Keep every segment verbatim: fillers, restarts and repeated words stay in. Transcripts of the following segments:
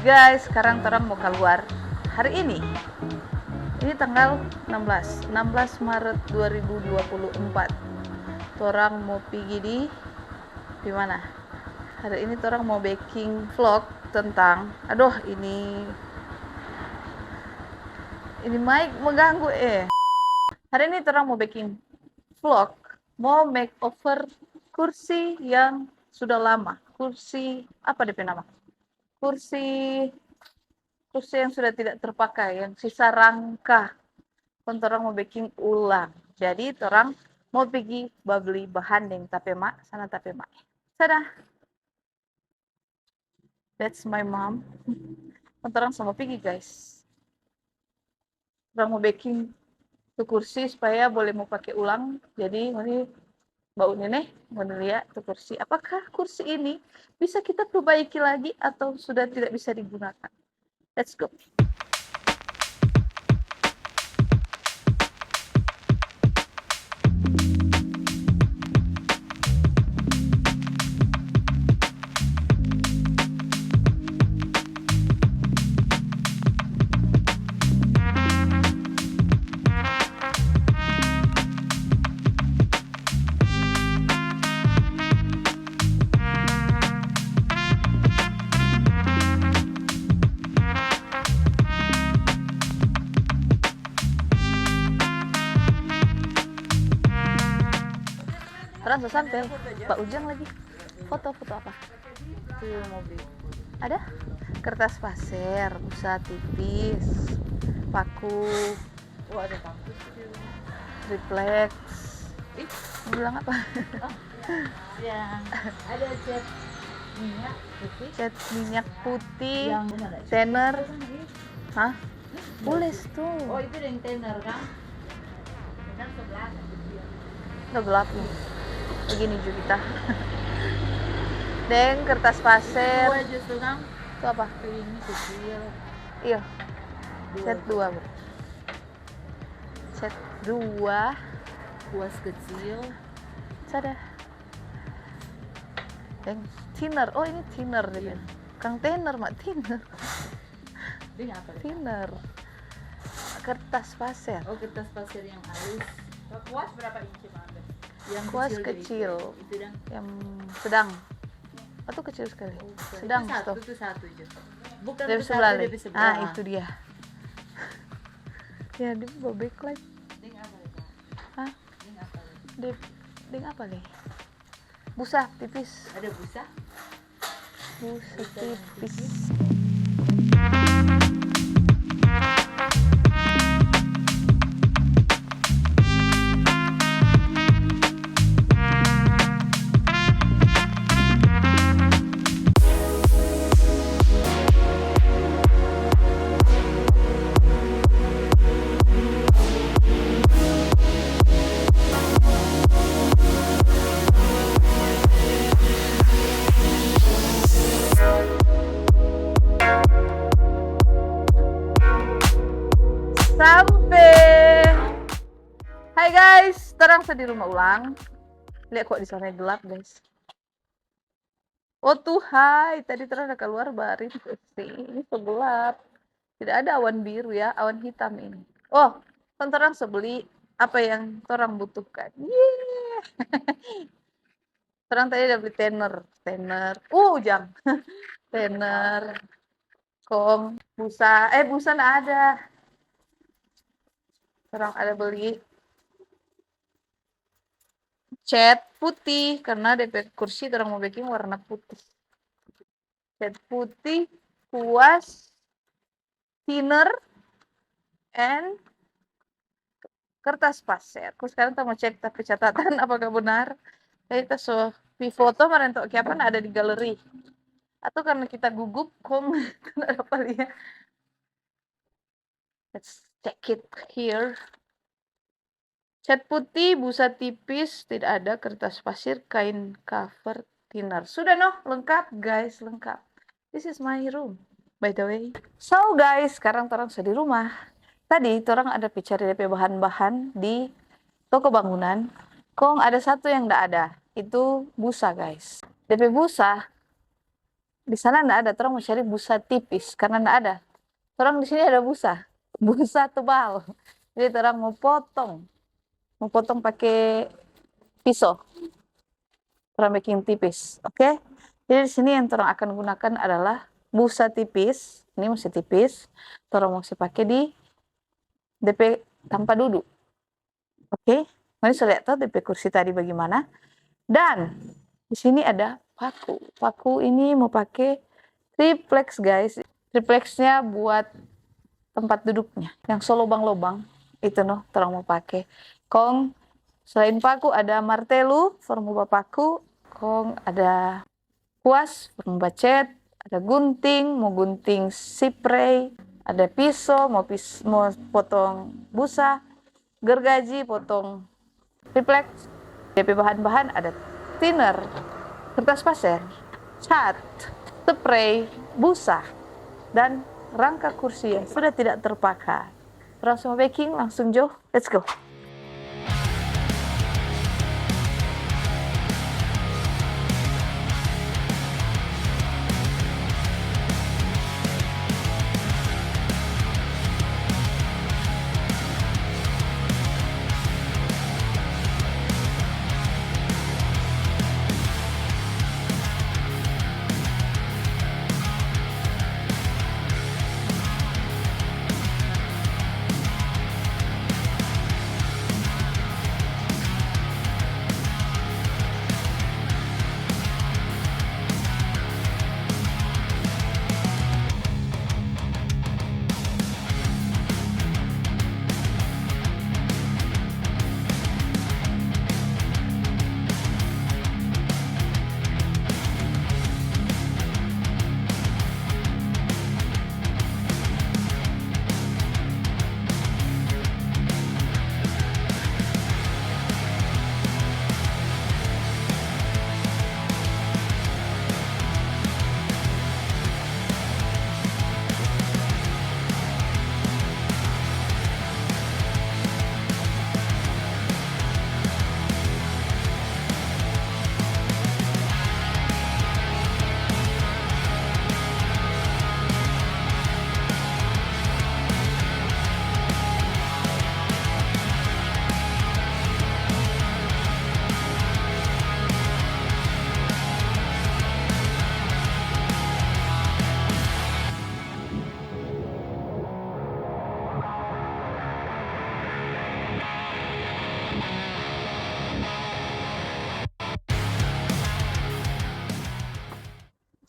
Guys, sekarang torang mo kaluar hari ini. Ini tanggal enam belas, enam belas Maret dua ribu dua puluh empat. Torang mo pigi di, di mana? Hari ini torang mo beking vlog tentang, aduh, ini, ini mic mengganggu, eh. Hari ini torang mo beking vlog, mo makeover kursi yang sudah lama. Kursi, apa depe nama? Kursi, kursi yang sudah tidak terpakai, yang sisa rangka. Kong torang mo beking ulang. Jadi, torang mo pigi babli bahan deng ta pe ma, sana ta pe ma. Sana. That's my mom. Kong torang so mo pigi, guys. Torang mo beking tu kursi supaya boleh mo pake ulang. Jadi, ngoni bau nene, ngoni lia tu kursi. Apakah kursi ini bisa kita perbaiki lagi atau sudah tidak bisa digunakan? Let's go. Torang so sampe. Pak Ujang lagi. Foto, foto apa? Itu yang mau beli. Ada? Kertas paser, busa tipis, paku. Oh, ada paku. Tripleks. Ih. Mau bilang apa? Oh, yang ada cat minyak putih. Cat minyak putih, yang mana? Thinner. Ih. Hah? Tulis tuh. Oh, itu yang thinner, kan? Udah gelap nih. Begini juga kita. Deng, kertas paser. Dua justru, kan? Itu apa? Ini kecil. Iya. Set dua, bro. Set dua. Kuas kecil. Sada. Deng, thinner. Oh, ini thinner, dia bilang. Kang thinner, mak thinner. Deng apa? Thinner. Kertas paser. Oh, kertas paser yang halus. Kuas berapa inci, Mak? Yang kuas kecil. Itu dang. Yang sedang. Atau kecil sekali. Oh, sedang, itu satu, stop. Itu satu aja. Bukan dari sebelah. Ah, itu dia. Ya, dia bobek lagi. Deng apa, Kak? Hah? Deng apa, Kak? Deng apa, Le? Busa tipis. Ada busa? Busa tipis. Sampe. Hai guys, torang so di rumah ulang. Lihat kok di sana gelap, guys. Oh, Tuhai, tadi torang ada kaluar barin, pusing. Ini so gelap. Tidak ada awan biru ya, awan hitam ini. Oh, kan torang so beli apa yang torang butuhkan. Yeay. Torang tadi ada beli thinner, thinner. Uh, jang. Thinner. Kong, busa. Eh, busa nda ada. Torang ada beli cat putih, karena depe kursi torang mo beking warna putih. Cat putih, kuas, thinner, and kertas paser. Kong sekarang ta mo cek ta pe catatan apakah benar. Tadi ta so pi foto, mar nda tau kiapa nda ada di galeri. Atau karena kita gugup, kong nda dapa lia. Let's check it here. Cat putih, busa tipis, tidak ada, kertas pasir, kain cover, thinner. Sudah noh, lengkap guys, lengkap. This is my room, by the way. So guys, sekarang torang so di rumah. Tadi torang ada pi cari depe bahan-bahan di toko bangunan. Kong ada satu yang nda ada, itu busa guys. Depe busa di sana nda ada, torang mo cari busa tipis karena nda ada. Torang di sini ada busa, busa tebal. Jadi torang mo potong, mo potong pake piso. Torang biking tipis, oke? Jadi di sini yang torang akan gunakan adalah busa tipis. Ini musti tipis. Torang musti pake di depe tampa dudu. Oke, ngoni so lia to depe kursi tadi bagimana? Dan di sini ada paku. Paku ini mo pake triplex, guys. Triplexnya buat tempat duduknya yang so lobang-lobang itu no, torang mo pake. Kong selain paku ada martelu for mo bapaku, kong ada kuas for mo bacet, ada gunting, mo gunting siprei, ada piso, mo pis-, mo potong busa, gergaji, potong triplek. Depe bahan-bahan ada thinner, kertas paser, cat, siprei, busa, dan rangka kursi yang sudah tidak terpakai. Torang so mo beking, langsung jo, let's go.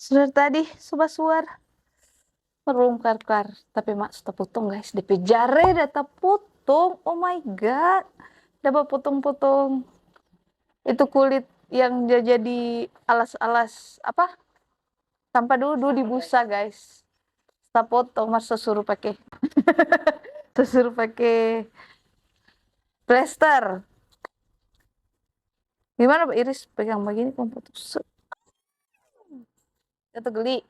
Sudah tadi, so basuar. Merungkar-kar. Tapi mak so tapotong, guys. Depe jare da tapotong. Oh my God. Da bapotong-potong. Itu kulit yang ja-, jadi alas-alas, apa? Tampa dudu di busa, guys. Tapotong, mar so suruh pake. So suruh pake plester. Gimana, Pak Iris? Pegang begini, kong potong. Set. Jatuh geli.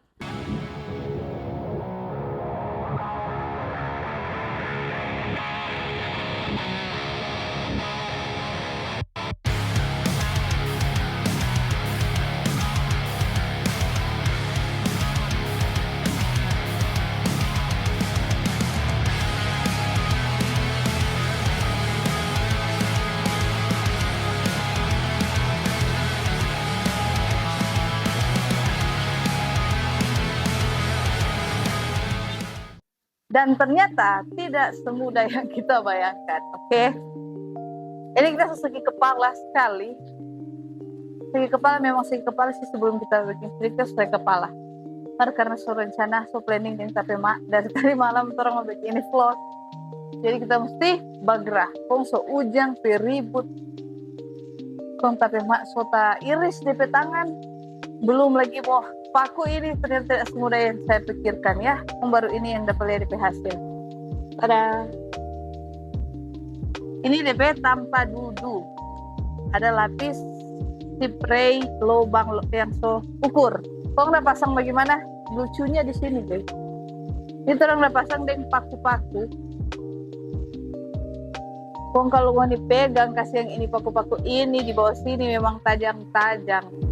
Dan ternyata tidak semudah yang kita bayangkan, oke? Ini kita so saki kepala skali. Saki kepala, memang saki kepala sih, sebelum kita bikin cerita saki kepala. Mar karna so rencana, so planning deng ta pe mak, dari tadi malam torang mo bikin ini vlog. Jadi kita musti bagerah. Kong so ujang pe ribut. Kong ta pe mak so ta iris depe tangan. Belum lagi mo paku ini, ternyata tidak semudah yang saya pikirkan ya. Kong baru ini yang dapa lia depe hasil. Tada. Ini depe tampa dudu. Ada lapis siprei lobang lo-, yang so ukur. Kong da pasang bagimana? Lucunya di sini, guys. Ini torang da pasang deng paku-paku. Kong kalu ngoni pegang, kasiang ini paku-paku ini di bawah sini memang tajang-tajang.